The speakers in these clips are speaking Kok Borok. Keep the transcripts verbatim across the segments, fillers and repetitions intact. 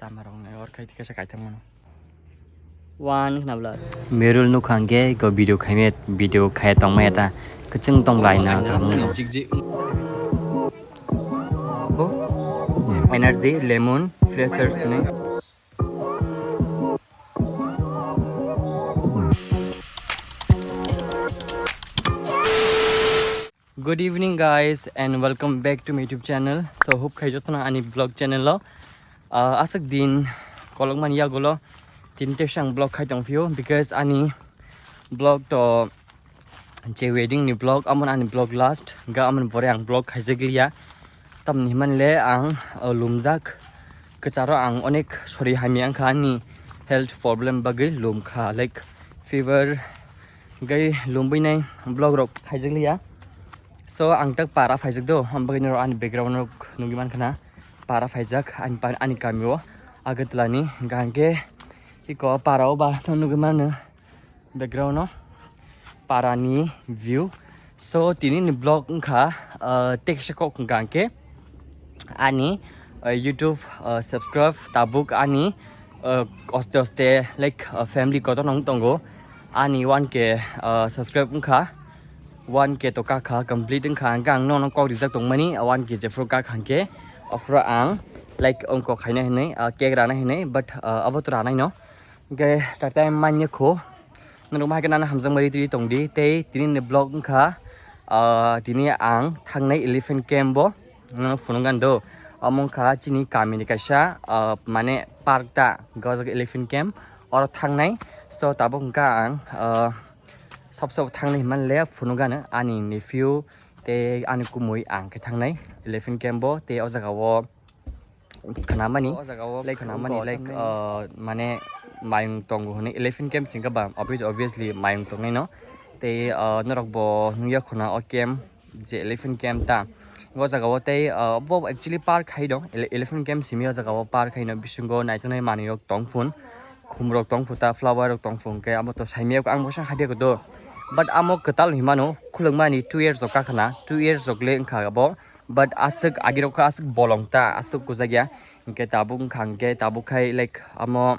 Amarok nai or khai kisa kaithang mano. One khna bla. Merul nukha hwnkhe go video khaime, video khai tongmaya ta kwchwng tong lai na kaham wng tong. Energy lemon freshers ni. Good evening guys and welcome back to my YouTube channel. So hope khai jotono ani vlog channel o. Ah, aswk din kolokmani yagulo tin tepsa ang vlog khai tongphio because ani vlog to je wedding ni vlog, amon ani vlog last ga amon pore ang vlog khaijak liya. Tamni himani le ang, ah, lumjak, kwcharo ang onek sori hamya wngkha ani health problem bagwi lumkha, like fever, Hwnkhe lumbui nai vlog rok khaijak liya. So ang tak para phaijak do, ang bagwi norok ani background rok nugwi mankha na. Para phaijak ani pa-, ani kami o Agartala ni, hwnkha hwnkhe iko para o ba no nugwi mano background o para ni view. So tini ni vlog wngkha, ah, teksa kok hwnkha hwnkhe ani, ah, YouTube, ah, subscribe tabuk ani, ah, oste oste, like, ah, family kotor nong tongo. Ani one K, ah, subscribe wngkha, one K to kakha complete wngkha, hwnkhe ang nono kok rijak tongmani, ah, one K jephuru kakha hwnkhe, aphuru ang, like, wngkok khaina hinwi, ah, cake rana hinwi, but, ah, abo to ranai no. Hwnkhe tatai manya kho. Norok ma hai khe nana hamjakma ri tongdi. Tei tini ni vlog wngkha, ah, tini ang thangnai elephant camp o, nono phunukgani do. Omo wngkha chini kami ni kaisa, ah, mane park ta, gojak elephant camp, oro thangnai. So tabuk hwnkha ang, ah, sab sab thangnai hinmani le phunukgano ani nephew tei ani kumui ang khe thangnai elephant camp o. Tei o jaga o khnamani, o jaga o, like, khnamani, like, uh, mane mayung tongo hwnwi, elephant camp singkha ba, obvious-, obviously mayung tongnai no. Tei, uh, norok bo nukya khuna o camp, je elephant camp ta. O jaga o tei, uh, bo actually park hai dong, ele-, elephant camp simi o jaga o park hai no, bisingo naijaknai manwi rok tong phun, khum rok tong phu ta, flower rok tong phu, hwnkhe abo to saimaya ang bo sang hadiya do. But amo kwtal hinmano, khulukmani two years rok kakhna, two years rok le wngkha abo. But aswk agirok kha aswk bolong ta, aswk kujakya. Hwnkhe tabuk wngkha hwnkhe tabuk khai, like, amo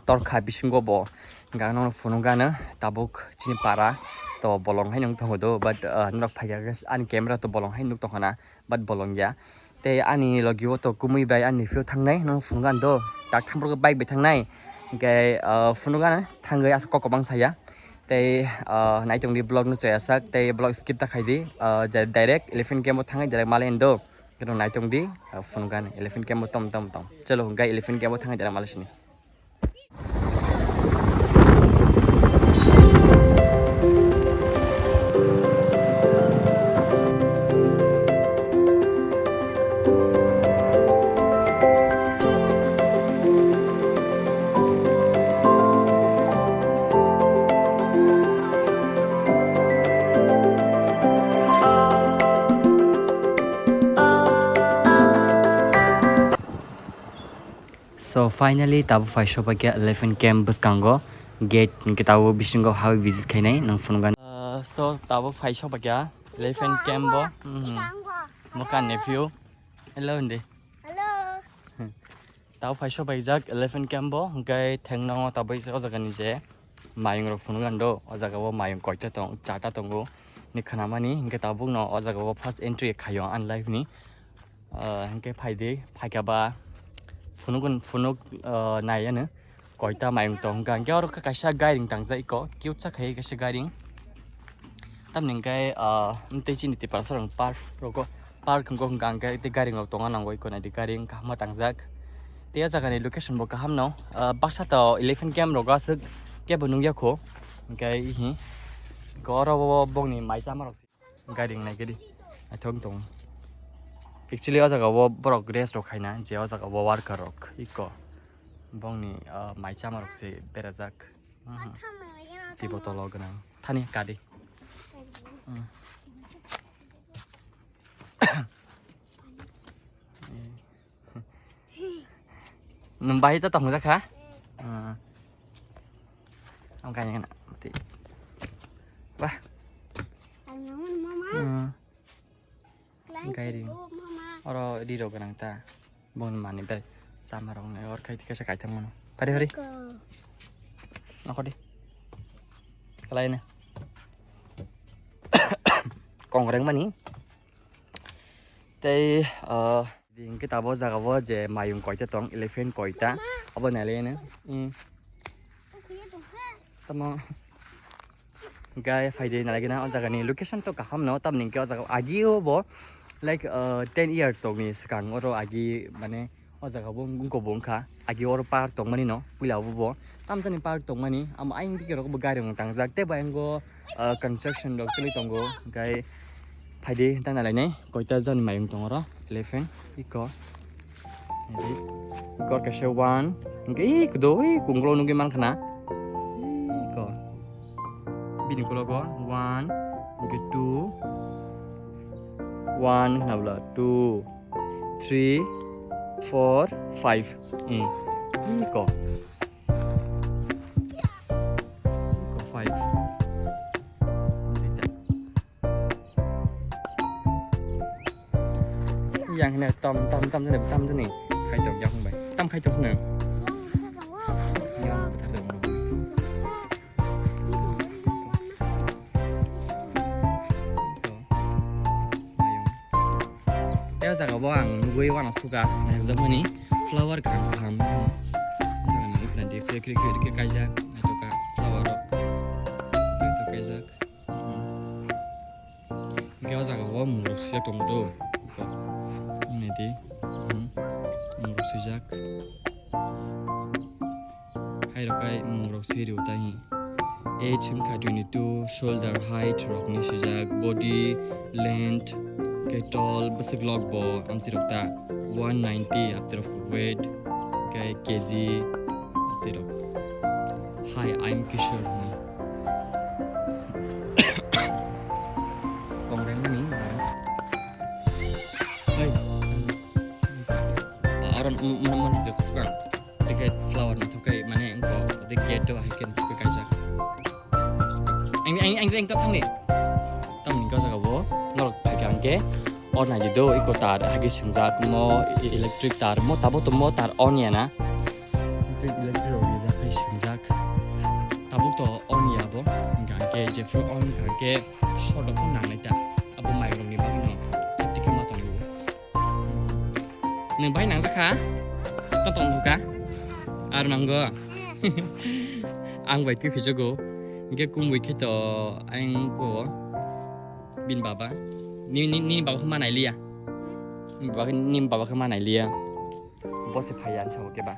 torkha bisingo bo. Hwnkhe ang nono phunukgano tabuk chini para to bolong hai nung tongo do, but, uh, norok phaikha khe ani camera to bolong hai nuk tongkha na, but bolong ya. Tei ani logi o to kumui bai ani nephew thangnai, nono phunukgano do, tak thamprok bike bai thangnai. Hwnkhe, uh, phunukgano thangwi aswk kok kwbang saya. Tei, ah, naitongdi vlog no chaya sak, tei vlog skip ta khaidi, ah, je direct elephant camp o thangwi direct malai do. Keno naitongdi, ah, phunukgani elephant camp o tom tom tom. Chalo, hwnkhe elephant camp o thangwi direct malai sini. So finally tabuk phai sobaikha elephant camp bwskango, gate hwnkhe tabuk bisingo hawi visit khainai nwng phunukgani. Uh, so tabuk phai sobaikha elephant camp bo. Mhm. Mwkang nephew. Hello hindi. Hello. Tabuk phai sobaijak elephant camp bo, hwnkhe thengno tabuk o jagani je mayung rok phunukgani do, o jaga o mayung koita tong, chata tongo ni khnamani, hwnkhe tabuk no o jaga o first entry khaio ani life ni. Ah, hwnkhe phaidi, phaikha ba phunukgani, phunuk, ah, nai ano koita mayung tong hwnkha, hwnkhe oro kha kaisa gairing tangjak iko, cute sa khai kaisa gairing. Tamni hwnkhe, ah, tei chini Tiprasa rok park rogo, park wngkha hwnkha hwnkhe tei gairing rok tongna nango iko naidi gairing kaham tangjak. Tei o jaga ni location bo kaham no, ah, baksa to elephant camp rogo aswk kebo nukya kho, hwnkhe ihi oro o bongni mai chama rok. Gairing naikhe di, naithok tong. Actually o jaga o borok rest rok khaina, je o jaga o worker rok iko bongni, ah, mai chama rok se berajak. Mhm. Tei botolo gwnang. Thani kadi. Hmm. Nwng bahai ta tongmojak kha? Ah. Ang kanya kena mati. Wah. Ang yang mana, Mama? Ah. Klan Gairing. Cukup, Mama. Oro ri rok gwnang ta. Bongni manwi bai. Chamarok nai or khai kisa kaithang mano. Pari pari. Nokodi. Kalai ne. Kongreng mani. Tei, ah, hingke tabo jaga bo je mayung koita tong, elephant koita. Abo nai le ne. Hmm. Tamo. Gai phaidi nalai gana o jaga ni location to kaham no, tamni hingke o jaga agi o bo, like, uh, ten years rok ni swkang oro agi mane o jaga bo wngko bo wngkha agi oro park tongmani no puila bo bo tamjani park tongmani amo ayang digi rok bo gari rok tangjak tei bo ayang go, uh, construction rok choli tongo gai phaidi ta nalai nai koita jani mayung tong oro elephant iko. Ready? Gor kaisa one. Hingke ih, kudo, ih, kunglo nugui mankha na. Ih, ko. Bini kulogo one, hingke two. One, hwnabla two, three, four, five. Hmm. Ih, ko. Ih, ko five. Duita. Yang hene tam, tam, tam jene, tam jene. Khai tok yang bai. Tam khai tok sene. Yang betar dong. Teo jaga bo ang nugui wana suka. Yang jamani flower kaham kaham. Jaga nang ukna di kiri kiri kiri kiri kaijak. Naitoka flower rok. Naitoka kaijak. Hmm. Hingke o jaga o mung rok sijak tongo do. Naidi. Hmm. Mung rok sijak. Hai rok kai mung rok sui rio tai. Age wngkha twenty two, shoulder height rok ni sijak, body length, ke tall, bwswk log bo amchi rok ta one ninety after weight, ke K G after rok. Hi, I'm Kishore. Kongreng mani. Hey. Aron mana mana dia suka. Tiket flower na thokai mane engko de gate do hai ken suka kaisa. Ang ang ang ang tang ni. Tang ni kau jaga bo. Norok phai kang ke. Or na do iko tar hagi singjak mo electric tar mo tabo to mo tar on ya na. Electric rok ni jak hai singjak. Tabuk to on ya bo. Hingke je phuru on hingke sodo phuru nangnai ta. Abo mai rok ni bagwi no safety khe ma tongo. Nang bai nang jakha? To tong ka? Ar nango. Ang bai twi phijago. Hingke kumui khe to ang ko bin baba. Ni ni ni baba khe ma nai liya. Ni baba khe ni baba khe ma nai liya. Bo se phai ya, ang sabo keba.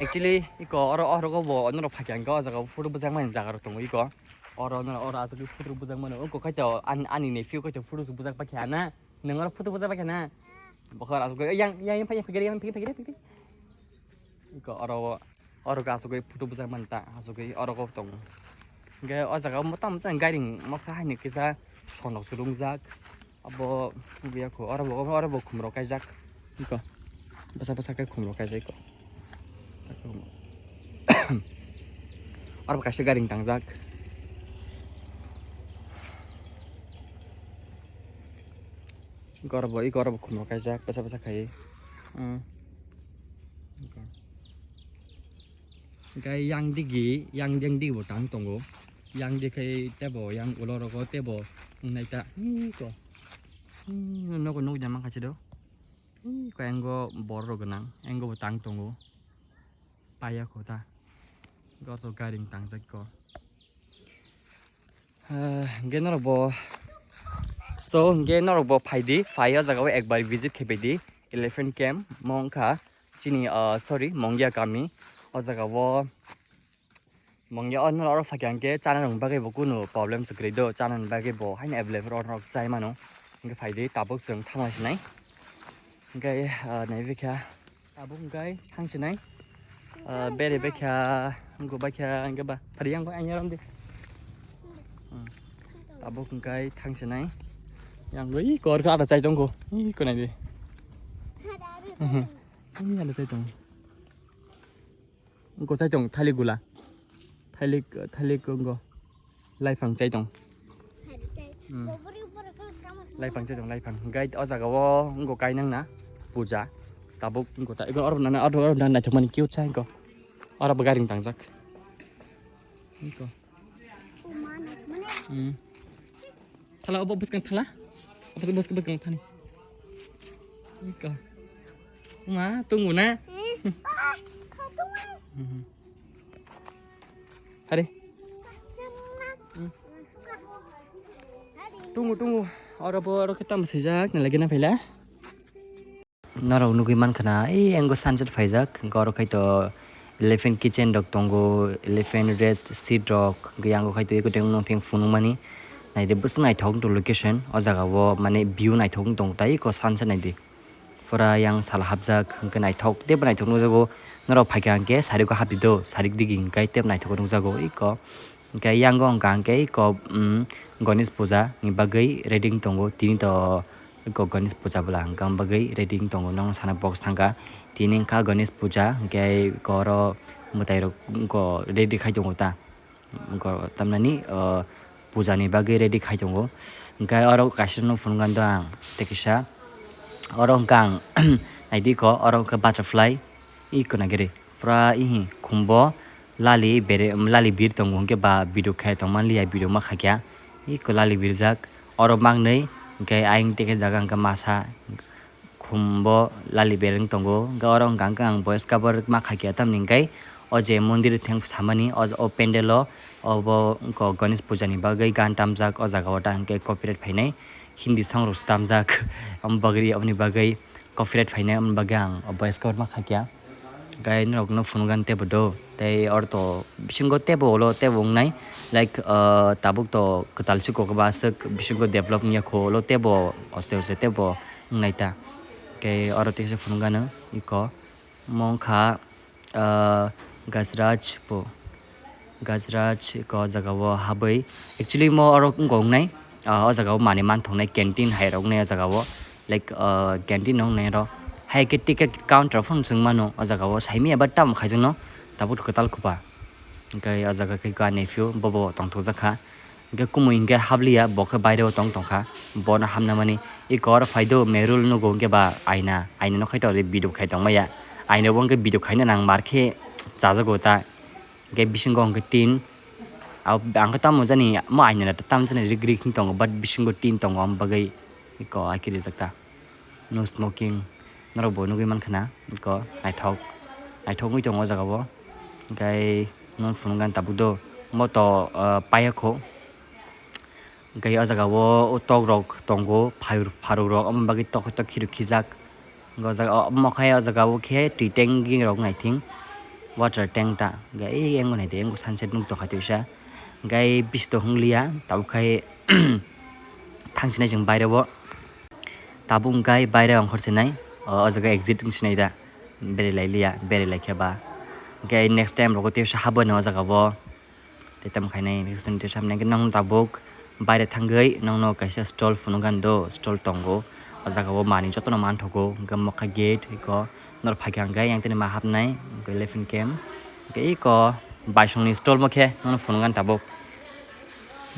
Actually, iko oro, oro go bo, ono rok phai khe ang go, o jaga photo bwjak mani jaga rok tongo iko. Oro, no, oro aswk photo bwjak mano. Oko khai to, an-, ani nephew khai to photo bwjak pa khe na. Nang oro photo bwjak pa khe na. Bokhor aswk, yang, yang, yang phai, yang phai, yang phai, yang phai, yang phai. Iko oro, oro asugwi photo bwjak manta, asugwi oro kok tongo. Hingke o jaga o motam jang gairing mokha haino kisa sonok swrwngjak. Abo wngya kho, oro bo, oro bo khumrok kaijak. Iko bwsa bwsa khe khumrok kaijak iko. Oro bo kaisa gairing tangjak. Iko oro bo, iko oro bo khumrok kaijak bwsa bwsa khaiwi. Hmm. Hingke yang digi, yang, yang digi bo tang tongo. Yang di khai tebo, yang ulo rogo tebo wngnai ta. Iko. Hmm, nogo nukjama khachi do. Iko engo bor rok gwnang, engo bo tang tongo. Paya kho ta. Gorto gairing tangjak ko. Ah, hingke norok bo, so, hingke norok bo phaidi, phai o jaga o ekbar visit khe baidi, elephant camp, mo wngkha chini, ah, sorry, Mongya kami, o jaga o Mongya o norok oro phai khe hingke chana rok bagwi bo kunu problem se kwrwi do, chana ni bagwi bo haino available oro norok chai mano, hingke phaidi tabuk chwng thanglai sinai, hingke, ah, naibi kha. Tabuk hingkai thang sinai. Ah, bere bekha, wngkha baikha, hingke ba. Phari yang ko, ang yaram di. Hmm. Tabuk hingkai thang sinai. Yang ko, ih, kor ka ada chai tong ko. Ih, ko nai di. Ih, ada chai tong. Wngko chai tong, thalik gula. Thalik, thalik wngko. Laifang chai tong. Hmm. Laipang se tong, laipang. Guys, o jaga o wngkha kainang na puja. Tabuk wngkha ta, oro nana, oro, oro nana naithok mani cute sa wngkha. Oro bo gairing tangjak. Wngkha. Hmm. Thala, obo bwskang thala. Obo bwskang, bwskang thani. Wngkha. Ma, tungu na? Hmm. Hari. Hmm. Tungu, tungu. Oro bo, oro khe tamo swijak, na lagi na phaila. Norok nugwi mankha na, ei, engo sunset phaijak, hwnkhe oro khai to elephant kitchen rok tongo, elephant rest seat rok, hwnkhe yango khai to eko tengno theng phunukmani. Naidi bwswk naithok wng tong location, o jaga o mane view naithok wng tong tai, eko sunset naidi. Pura yang sal hapjak, hwnkhe naithok, teibo naithok nukjago. Norok phaikha hwnkhe sarik o hapdi do, sarik digi hwnkhe teibo naithok nukjago, eko. Hwnkhe yango hwnkha hwnkhe eko, mm, Ganesh puja ni bagwi ready wng tongo. Tini to eko Ganesh puja bwla hwnkha, wng bagwi ready wng tongo. Nokno sana box thangkha. Tini wngkha Ganesh puja, hwnkhe eko oro mwtai rok eko ready khai tongo ta. Eko tamnani, o, puja ni bagwi ready khai tongo. Hwnkhe oro kaisa no phunukgani do ang tei kisa. Oro hwnkha ang naidi eko, oro hwnkha butterfly. Eko nagiri. Pura ihi khumbo lali bere, lali bir tongo, hwnkhe ba video khe tongmani liya, video ma khaikya. Iko lali birjak, oro mangnwi, hwnkhe ayang tei khe jaga hwnkhe masa khumbo lali bereng tongo. Hwnkhe oro hwnkha hwnkhe ang voice cover ma khaikya, tamni hwnkhe o je mondir theng samani o, o pandal o, obo wngkha Ganesh puja ni bagwi gan tamjak o jaga o, ta hwnkhe copyright phainai. Hindi song rok tamjak, omo bagwi, oboni bagwi copyright phainai, oboni bagwi ang voice cover ma khaikya. Gai norok no phunukgani teibo do, tei oro to bisingo teibo ulo teibo wngnai, like, ah, tabuk to kwtal se kok ba aswk bisingo develop wngya kho, ulo teibo oste oste teibo wngnai ta. Tei oro teisa phunukgano iko. Omo wngkha, ah, Gajraj bo, Gajraj ko o jaga o habwi. Actually, mo oro wngkha wngnai, ah, o jaga o manwi manthoknai canteen hai rok wngnai o jaga o. Like, ah, canteen no wngnai oro. Hai khe ticket counter phano chwng mano o jaga o. Saimanya ba tamo khaijakno tabuk kwtal khupa. Hwnkhe o jaga khe ani nephew bobo tongthokjak kha. Hwnkhe kumui hwnkhe habliya, bo khe baireo tong tongkha, bono hamna mani. Eko oro phaido merul nugo hwnkhe ba aina, aina no khaito video khai tongmaya. Aina bo hwnkhe video khaina nang mar khe chajago ta. Hwnkhe bisingo hwnkhe tin. Ang khe tamo jani, mo aina da tamo jani rik rik hwn tongo, but bisingo tin tongo, omo bagwi eko aki rijak ta. No smoking. Norok bo nugwi mankha na, eko naithok, naithok wngwi tongo o jaga o. Hwnkhe nono phunukgani tabuk do, mo to, ah, paiya kho. Hwnkhe o jaga o tok rok tongo, phairuk, pharuk rok, omo bagwi tok tok khirok khijak. Hwnkhe o jaga o, omo khai o jaga o khe twi tanking rok naithing, water tank ta. Hwnkhe ei yango naidi, yango sunset nuk tongkha twisa. Hwnkhe bisto hwngliya, tabuk khai thangsinai chwng baire o. Tabuk hwnkhe baire ongkhor sinai, o, o jaga exit wng sinai da, berai lai liya, berai lai khe ba. Hwnkhe next time rogo tei habani o jaga o, tei tamo khainai next time tei habnai hwnkhe nong tabuk baire thangwi nongno kaisa stall phunukgani do, stall tongo, o jaga o manwi jotono manthogo, hwnkhe mokha gate eko norok phaikha hwnkhe yang tini ma habnai, hwnkhe elephant camp, hwnkhe eko baisongni stall mo khe nongno phunukgani tabuk.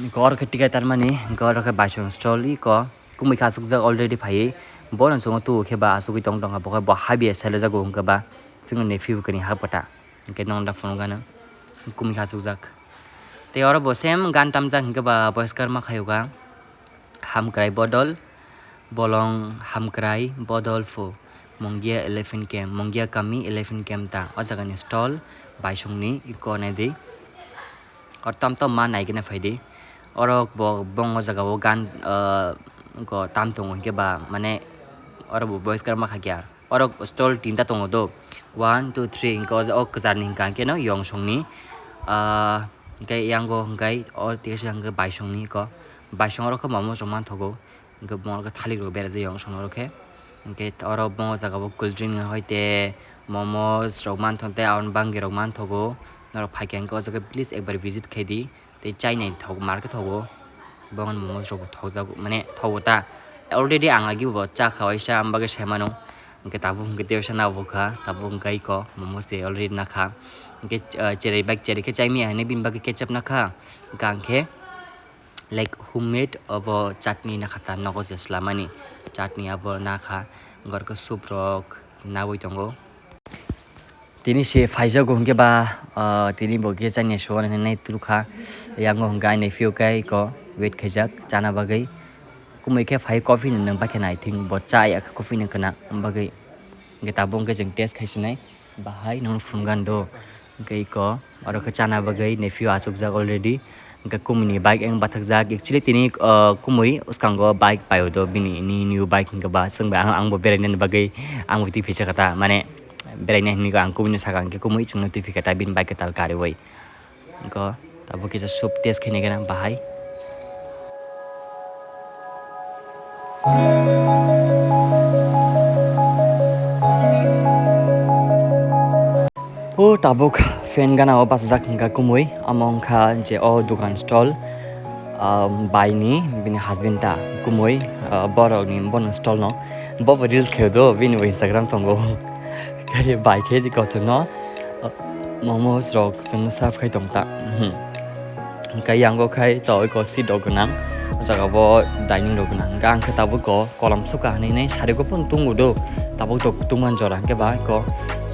Eko oro khe ticket tarmani, hwnkhe oro khe baisong stall eko. Kumui khe asukjak already phaiwi. Bono chwngno tubu khe ba asugwi tong tongkha, bo khe bo habya selejago hwnkhe ba chwngno nephi bwkani ha kwta. Hwnkhe nokno da phunukgano kumui khe asukjak. Tei oro bo same gan tamjak hwnkhe ba poriskar ma khaio ka. Hamkrai bodol, bolong hamkrai bodol phu. Mongia elephant camp, Mongia kami elephant camp ta. O jagani stall baisongni eko naidi. Oro tam tam ma naigena phaidi. Oro bo bong o jaga o gan, ah, go tam tongo hwnkhe ba, mane oro bo boys kar ma khakya. Oro stall tinta tongo do. One, two, three hwnkhe o kwchar ni hwnkha hwnkhe no yong song ni, ah, hwnkhe yango hwnkhe o tesa hwnkhe baisong ni eko. Baisong oro khe momo rok manthogo. Hwnkhe bo oro khe thalik rok berajak yong song oro khe. Hwnkhe oro bo jaga o cool drink hoite momos rok manthogo tei aboni bangwi rok manthogo. Norok phaikha hwnkhe o jaga please ekbar visit khaidi. Tei chainai thok mar khe thogo. Bo momos rok bo thokjago, mane thogo ta. Already ang agi bo chakha waisa, ang bagwi sai mano. Hwnkhe tabuk hwnkhe tei waisa nabukha, tabuk hwnkhe iko momos tei already nakha. Hwnkhe, ah, cherai bai cherai khe chaimaya hinwi bini bagwi ketchup nakha. Hwnkhe ang khe like homemade obo chutney nakha ta, nogo je swlamani chutney abo nakha, gorkhe soup rok nawi tongo. Tini se phaijago hwnkhe ba, ah, tini bo khe chani suwani hinwi nai turkha. Yango hwnkhe ani nephew khe iko wait khaijak chana bagwi. Kumui khe phai coffee ni nwng bakhe nai thing bo cha ya khe coffee ni kwna bagwi. Hwnkhe tabuk hwnkhe chwng test khai sinai bahai nung phunukgani do. Hwnkhe iko oro khe chana bagwi nephew achukjak already. Hwnkhe kumui ni bike ang bathakjak. Actually tini, ah, kumui swkango bike paio do bini ni new bike hwnkhe ba chwng bai ang, ang bo berainani bagwi ang bo twi phisa kha ta mane beraina hinwi ang kumui no saka hwnkhe kumui chwngno twi phika ta bini bike kwtal kariwi. Hwnkhe tabuk kisa soup test khainai gana bahai. O tabuk fan gana o bachajak hwnkha kumui, amo wngkha je o dukan stall, ah, bai ni bini husband ta kumui, ah, borok ni bono stall no bo bo reels khaio do bini bo Instagram tongo. Khe bai khe je kochwng no, ah, momos rok chwng serve khai tong ta. Mhm. Hwnkhe yango khai to iko seat rok gwnang, o jaga bo dining rok gwnang. Hwnkhe ang khe tabuk ko kolom suka hinwi nai sari go phano tungo do. Tabuk to tungman jora hwnkhe ba ko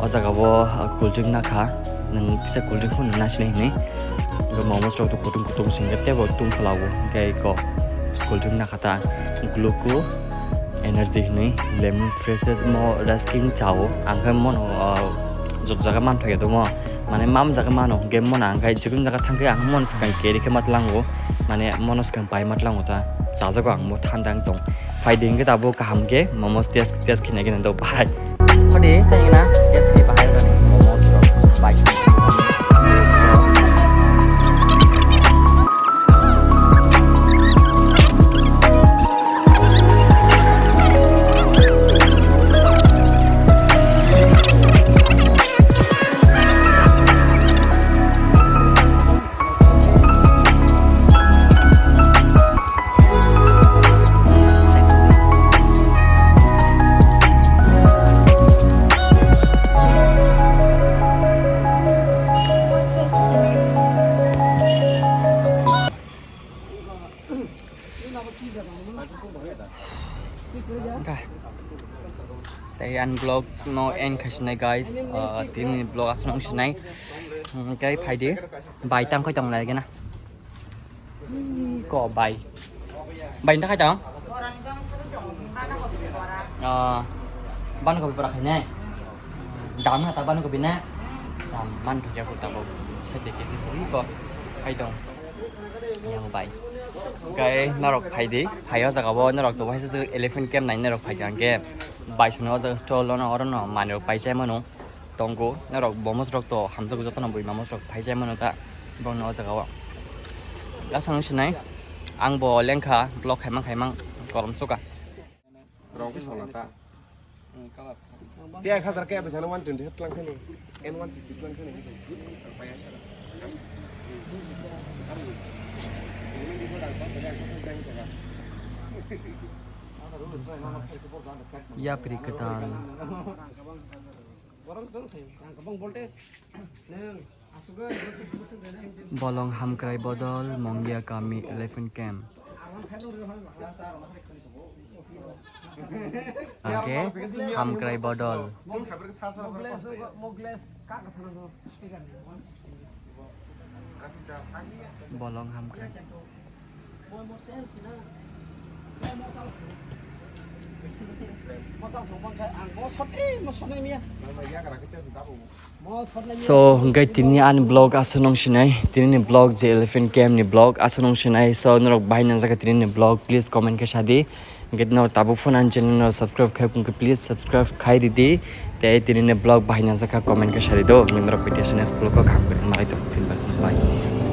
o jaga bo, ah, cool drink nakha. Nwng kisa cool drink phano nasinai hinwi. Hwnkhe momos rok to kutung kutung se hwnkhe teibo tungphla o. Hwnkhe iko cool drink nakha ta gluco energy hinwi lemon fresh mo rasking chao. Ang khe mono, ah, joto jaga manthoya domo. Mane mam jaga mano hwnkhe mono ang khai jikun jaga thangkhe ang mono swkang carry khe matlango. Mane mono swkang pai matlango ta. Chajago ang mo thanda wng tong. Phaidi hwnkhe tabuk kaham khe momos test, test khe nai khe nang bai. Hode sai na test khe bahai rani momos rok bai. Tei ani vlog no end khai sinai guys, ah, tini ni vlog aswk nung sinai. Hmm, tei phaidi bai tang khai tong lai gana. Ko bai. Bai nta khai tong? Ah, ban ko bora khai nai. Dam na ta ban ko bina. Dam man ko ya ko ta bo. Sai de ke si ko. Khai tong. Yang bai. Hwnkhe norok phaidi, phai o jaga o norok to waisa se elephant camp nai norok phaidi hwnkhe bai swnwi o jaga stall o no oro no manwi rok pai chai mano tongo. Norok momos rok to hamjak jotono bui momos rok pai chai mano ta bongni o jaga o. Lasa nung sinai ang bo lengkha vlog khaimang khaimang kolom suka. Rong khe sona ta. Tei ek hazar khe bai sana one twenty khe tlang khani. N one sixty tlang khani. Yapri kwtal. Borok jong thai, ang kwbang bolte. Bolong Hamkrai Bodol, Mongia Kami, Elephant Camp. Hwnkhe Hamkrai Bodol. Bolong Hamkrai. So, hwnkhe tini ani vlog aswk nung sinai, tini ni vlog je Elephant Camp ni vlog aswk nung sinai. So, norok bahai nang jaka tini ni vlog, please comment khe sadi. Hwnkhe norok tabuk phone ani channel no subscribe khai phungkhe please subscribe khai ridi. Tei tini ni vlog bahai nang jaka comment khe sadi do. Hwnkhe norok video next vlog o kaham khe malai tong phin bye.